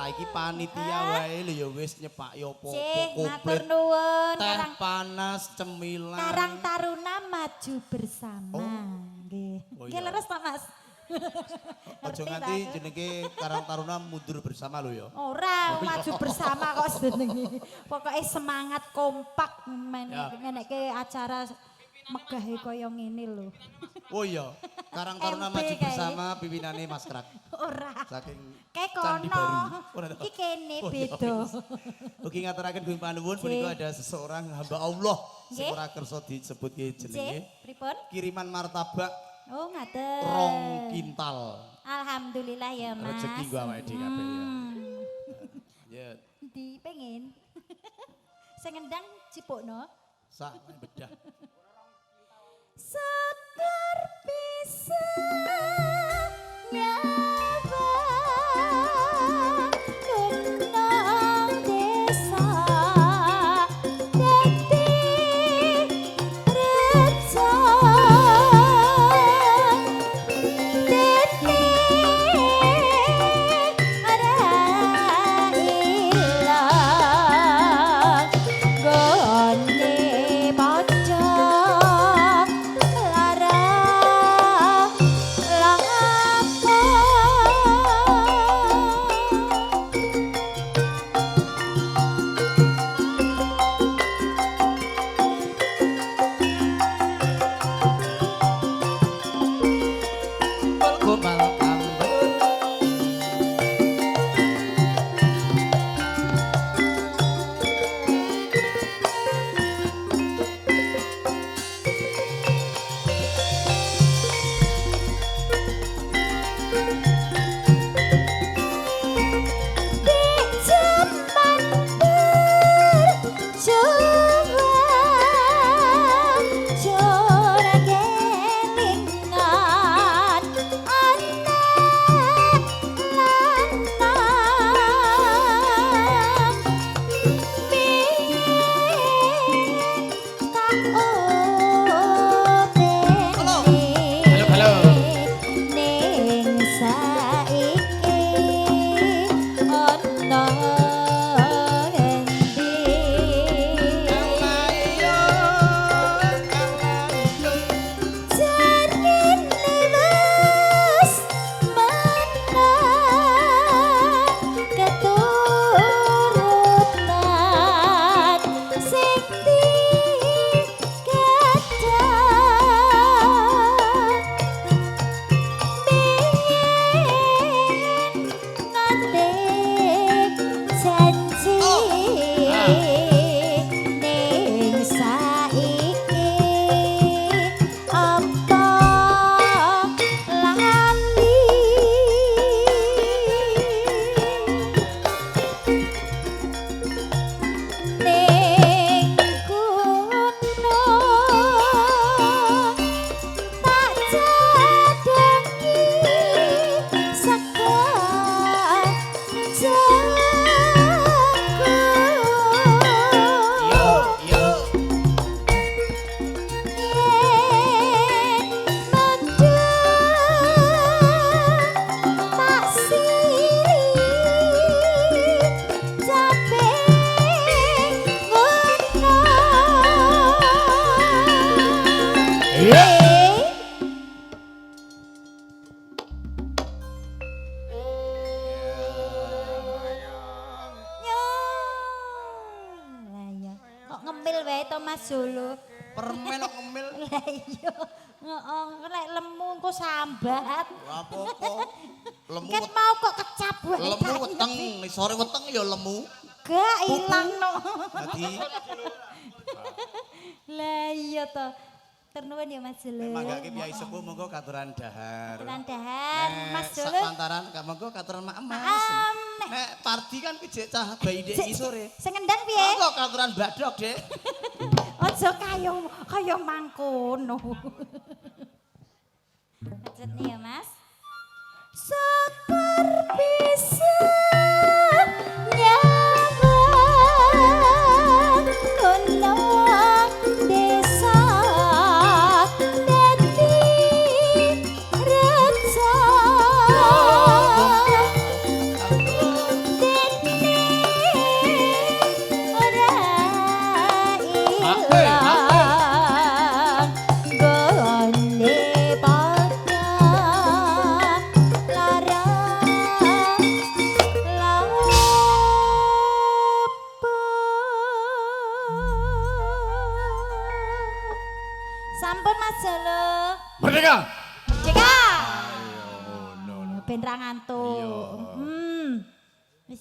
Saiki panitia wae lho ya wis nyepaki apa-apa Cih, matur komplit. nuwun. Teh panas, cemilan. Karang Taruna maju bersama. Nggih. Oh, Nggih iya. leres to, Mas? Aja nganti jenenge Karang Taruna mundur bersama lho ya. Ora, maju bersama kok jenenge. Pokoke semangat kompak meneke acara megahe kaya ngene lho. Oh iya, Karang Taruna MB maju kae. bersama pimpinane Mas Krak. Ora. Saking Kae Candi kono. Baru. Ora tau. Iki kene Oh, iya, beda. wis. Ugi ngaturaken guling panuwun punika ada seseorang hamba Allah sing ora kersa disebutke jenenge. Nggih, pripun? Kiriman martabak Oh, ngaten. 2 kintal. Alhamdulillah ya, Mas. Rezeki nggo awake dhewe kabeh ya. Ya, Di pengen. Sing ngendang cipukno. Sak bedah. Sekar bisa nyawa gunung desa dadi reja dadi ora ilang gone pojok lara lapo. Gomal kambur. Di jaman berjuang jora kelingan anak lanang biyen tak openi Halo, halo. Ning saiki ana endi? Jarene wis menang keturutan sing digadah biyen nate janji ning saiki apa lali ning kono tak jadangi saka jago. Yo, yo. Yen mendung tak siri capek ngono. Iya. Yo. Lah iya. Kok ngemil wae to Mas Jolo? Permen kok ngemil. Lah iya. Heeh, lek lemu engko sambat. Ora apa-apa. Lemu Ket mau kok kecap wae. lemu weteng, sore weteng ya lemu. Gak ilang no. Dadi Lah iya to. Ternuwun ya Mas Jolo. manggake piyai sepuh monggo katuran dahar. Katuran dahar, Mas Sak Jolo. pantaran monggo katuran maem Mas. Maem, nek- Nek Pardi kan ki jek cah bayi dek ngisore. Sing ngendang piye? Monggo katuran badhog, Dek. Aja kaya kaya mangkono. Lanjut nih ya Mas. Syukur bisa nyawa gunung desa dadi reja. Sampun Mas Jalo. Merdeka. Merdeka. Ayo ngono. Ben ra ngantuk. Iya.